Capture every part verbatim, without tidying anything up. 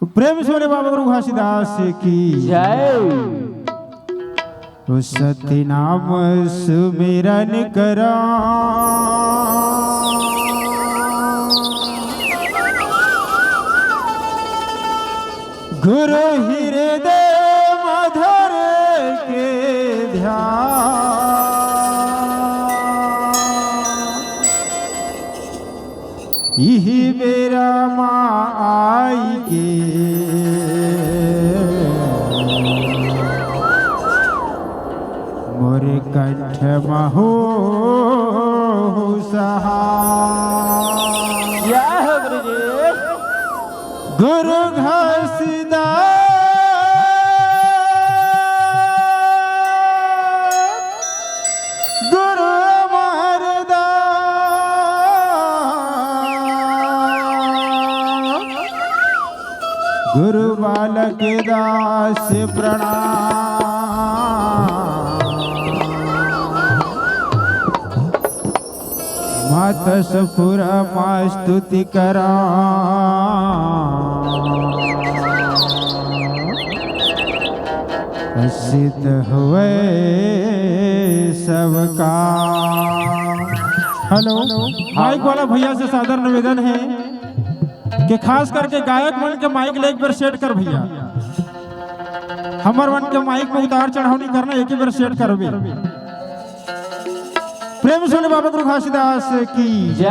प्रेम से बोले बाबा गुरु घासीदास की जय। ओ सतनाम सुमिरन करा, गुरु हृदय मधुर के ध्यान। इही बेरा मा आई के मोर कंठ महू सहा। जय हो गुरु जी। गुरु घासीदास, गुरु अमरदास, गुरु बालक दास प्रणाम। माता सपुरा मा स्तुति करा, सिद्ध हुए सबका। हेलो, माइक वाला भैया से सादर निवेदन है कि खास करके गायक मन के माइक ले एक बार सेट कर भैया। हमर मन के माइक में उतार चढ़ाव नहीं करना, एक ही बार सेट करबे। प्रेम से बोले बाबा गुरु घासीदास की जय।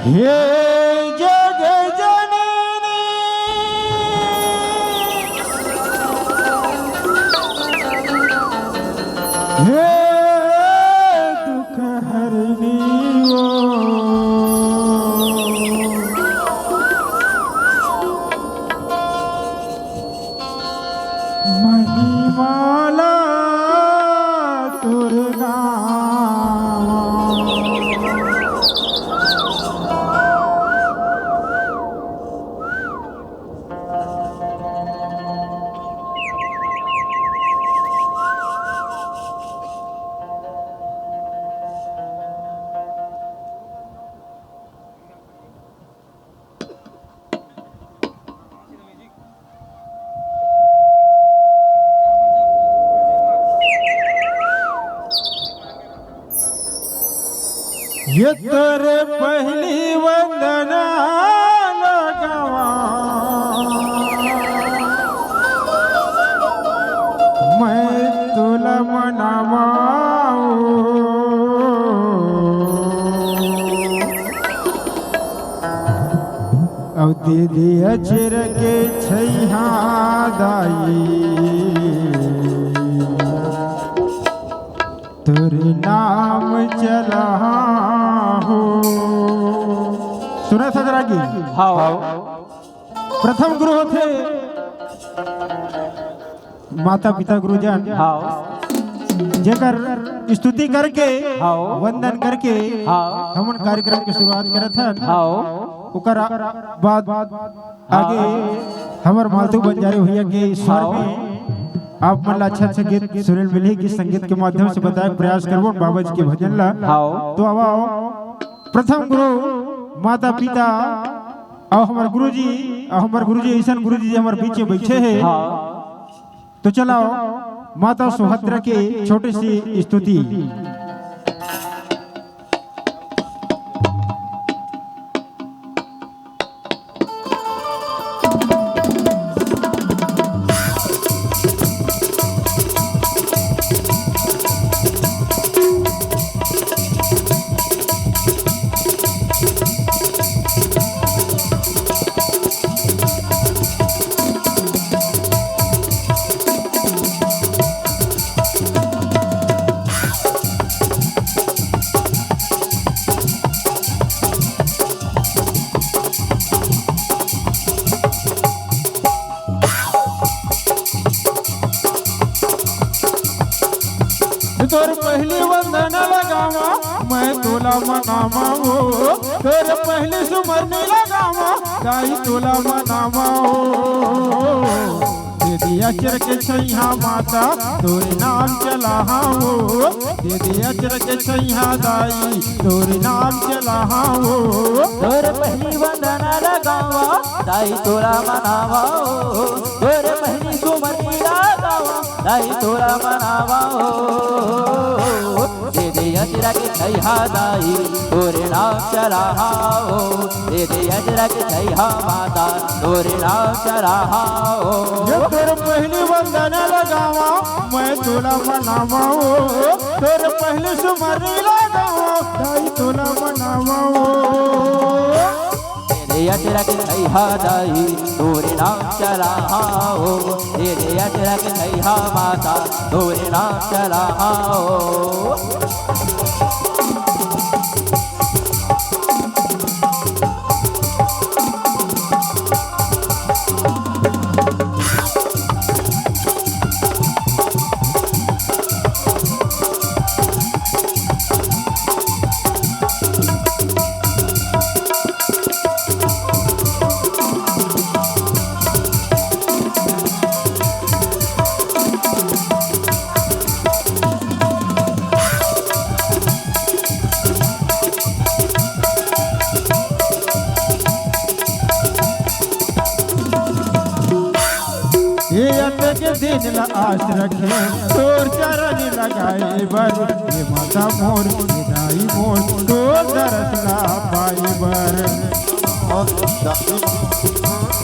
हे जग जननी, हे दुख हरनी ओ, महिमाला तोर नाम। ये तोर पहली वंदना लगावा, मैं तोला मनावा। अउ दीदी अचर के छैहा दाई, तोर नाम चला हो। सुना था जरा की? हाँ। प्रथम गुरु होथे माता पिता गुरुजन, हाँ। जेकर स्तुति करके, हाँ। वंदन करके, हाँ। हमन कार्यक्रम के शुरुआत करत हन। हाँ। ओकर बाद आगे हमर मालतू बंजारे भैया के स्वर में आप मन ला अच्छा अच्छा गीत सुने मिलही कि संगीत के माध्यम से बताए के प्रयास करबो बाबा जी के भजन ला। हाँ। तो आवा, प्रथम गुरु माता पिता अउ हमर गुरुजी, अउ हमर गुरुजी अइसन गुरुजी जे हमर बीच में बैठे हे। हाँ। तो चलाओ माता सुभद्रा के छोटी सी स्तुति। तोर पहली वंदना लगावा, मैं तोला मनावा हो। तोर पहली सुमरनी लगावा, दाई तोला मनावा हो। हे दे दे अचरा के छइहा माता, तोरे नाम चलाहा ओ। दे दे अचरा के छइहा दाई, तोरे नाम चलाहा ओ। तोर पहिली वंदना लगावा, दाई तोला मनावा ओ। तोर पहिली सुमन लगावा, दाई तोला मनावा ओ। दे दे अचरा के छइहा दाई, तोरे नाम चलाहा ओ। दे दे अचरा के छइहा माता, तोरे नाम चलाहा ओ। ये तोर पहिली वंदना लगावा, मैं तोला मनावा ओ। तोर पहिली सुमन लगावा, दाई तोला मनावा ओ। दे दे अचरा के छइहा दाई, तोरे नाम चलाहा ओ। दे दे अचरा के छइहा माता, तोरे नाम चलाहा ओ। ये अतक दिन ला आस रखे, तोर चरण लगाए बर। ये माता मोर, ये दाई मोर, तोर दरस ला पाए बर।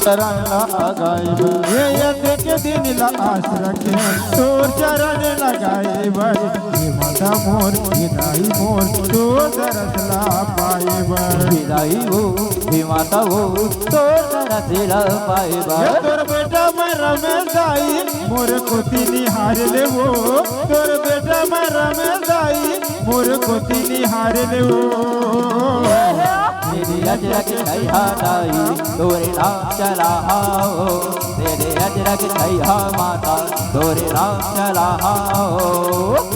चरण लगाए बर। ये अतक दिन ला आस रखे, तोर चरण लगाए बर। ये माता मोर, ये दाई मोर, तोर दरस ला पाए बर। हे दाई ओ, हे माता ओ, तोर दरस ला पाए बर। ये तोर बेटा मैं रमेश दाई, मोर कोती निहार ले ओ। तोर बेटा मैं रमेश दाई, मोर कोती निहार ले ओ। दे दे अचरा के छइहा दाई, तोरे नाम चलाहा ओ। दे दे अचरा के छइहा माता, तोरे नाम चलाहा ओ।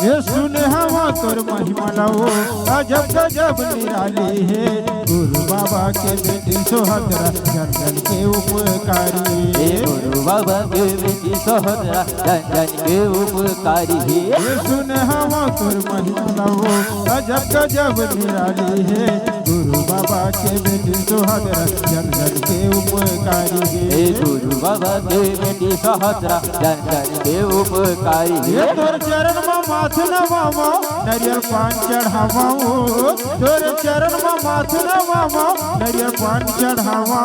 ये सुने हवा तोर महिमा ला ओ, अजब गजब निराली हे। गुरु बाबा के बेटी सोहतरा, जन जन के उपकारी। हे गुरु बाबा के बेटी सोहतरा, जन जन के उपकारी हे। ये सुने हवा तोर महिमा ला ओ, अजब गजब निराली हे। गुरु बाबा के बेटी सोहतरा, जन जन के उपकारी हे। हे गुरु बाबा के बेटी सोहतरा, जन जन के उपकारी हे। ये तोर चरण म माथ नवावो, नरियर पान चढ़ावो। तोर चरण म माथ नवावो, नरियर पान चढ़ावो।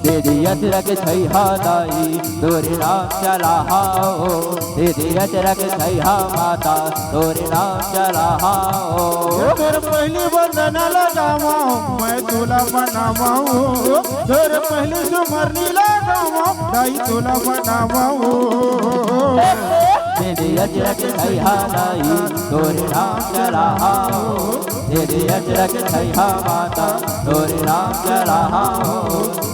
दे दे अचरा के छइहा दाई, तोरे नाम चलाहा ओ। दे दे अचरा के छइहा माता, तोरे नाम चलाहा ओ। तोर पहिली वंदना लगावो, मैं तोला मनावो। तोर पहिली सुमरनी लगावो, दाई तोला मनावो। दे दे अचरा के छइहा दाई, तोरे नाम चलाहा ओ। दे दे अचरा के छइहा माता, तोरे नाम चलाहा ओ।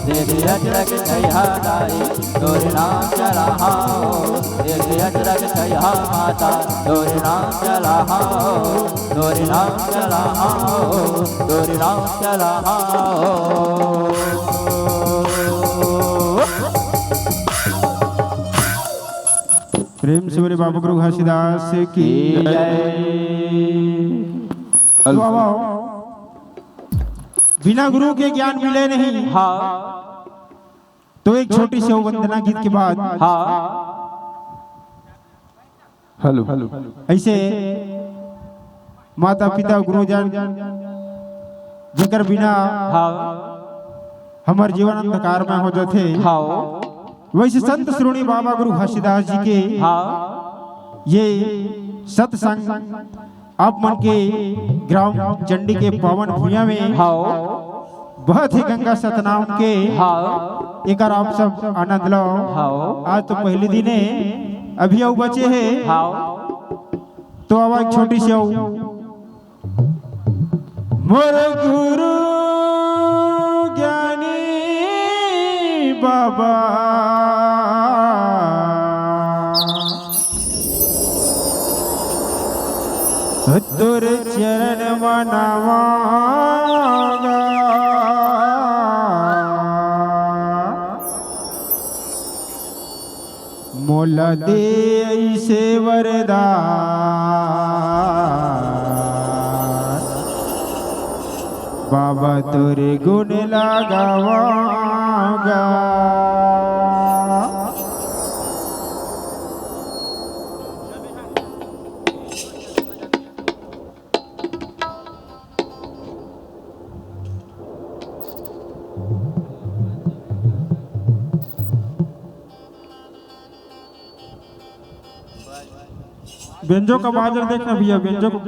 दे दे अचरा के छइहा दाई, तोरे नाम चलाहा ओ। दे दे अचरा के छइहा माता, तोरे नाम चलाहा ओ। तोरे नाम चलाहा ओ, तोरे नाम चलाहा ओ। प्रेम से बोले बाबा गुरु घासीदास की जय। तो आओ, बिना गुरु के ज्ञान मिले नहीं। हाँ। तो एक छोटी सी वंदना गीत के बाद। हाँ। हेलो। ऐसे माता पिता गुरुजन जेकर बिना हाँ। हमर जीवन अंधकारमय हो जाथे। हाँ। वैसे संत श्रोणी बाबा गुरु घासीदास जी के हाँ। ये सत्संग आप मन के ग्राम चंडी के पावन भुइयां में हाँ। बहुत ही गंगा सतनाम के हाँ। एकर आप सब आनंद लो। हाँ। आज तो पहले दिन है, अभी अउ बचे है। हाँ। तो अब एक छोटी सी अउ मोर गुरु बाबा, तोर चरण मनावांगा। मोला दे अइसे वरदान, बाबा तोर गुण ला गावांगा। बेंजो का बाजर देखना भैया, बेंजो का।